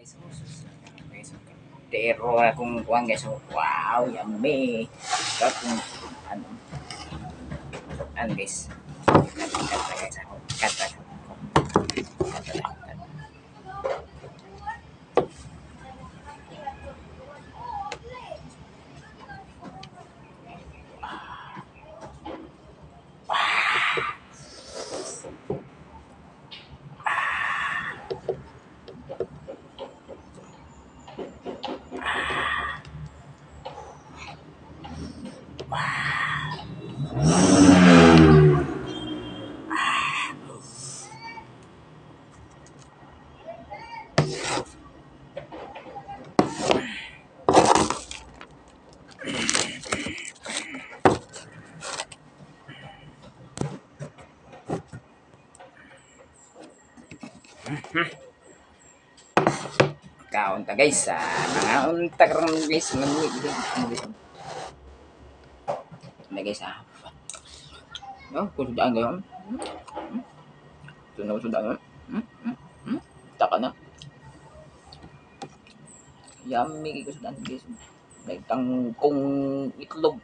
Guys, oh, sus, guys, okay. Pero akong kuan, guys, oh, wow, yummy. Ito kung ano, ano, guys. Cut, cut, guys, ako. Cut, cut, cut, cut, cut. Kaon ta, guys, ah, mga unta karon, guys, ngamig guys. Na, guys, ah. No, kusudaan kayo. Ito na kusudaan. Taka na. Yummy kusudaan, guys. May kangkong itlog.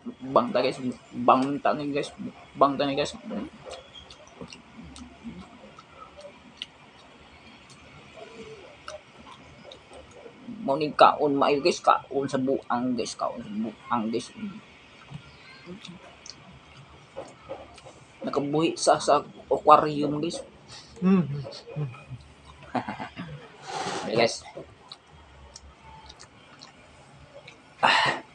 Mukbang ta, guys, mukbang ta ni, guys, mukbang ta ni, guys. Mao ni kaon maayo, guys, kaon sa buang, guys, kaon sa buang, guys. Nakabuhi sa aquarium, guys. Okay, guys. Ah.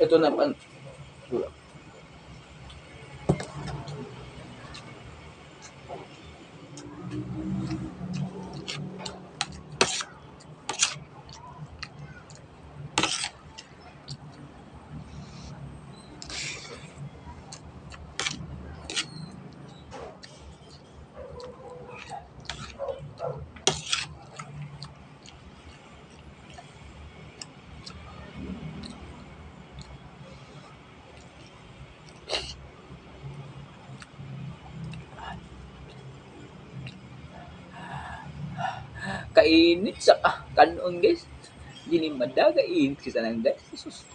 Ito na pan. Kainit sa kanon, guys. Dili madaga init sa nang, guys. Jesus.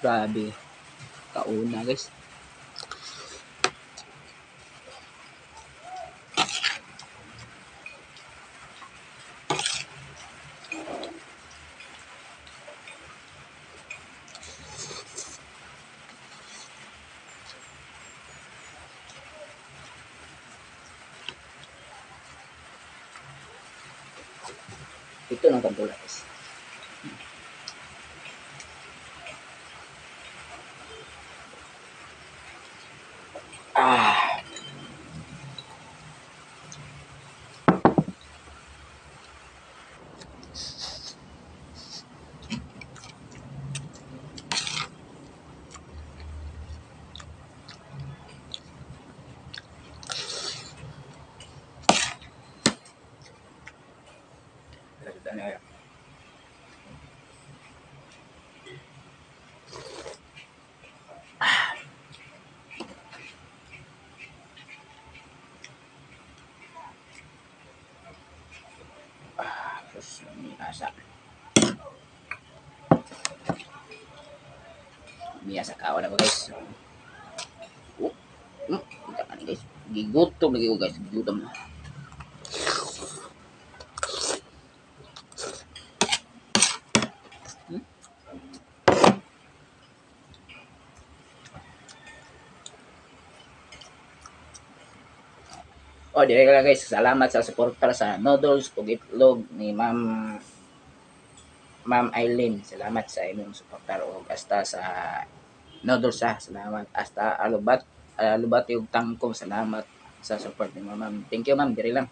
Grabe. Kauna, guys. Ito ng tantula, guys. Ah. Miya sa kaon ako, guys. So, oh, kita ka ni, guys. Gigutom lagi ko, guys. Gigutom na. Oh, dire lang, guys. Salamat sa suporta sa noodles ug itlog ni Ma'am Eileen. Salamat sa imong suporta ug hasta sa noodles ha. Salamat. Hasta alubat alubati ug tangkong. Salamat sa support ni Ma'am. Thank you, ma'am. Dire lang.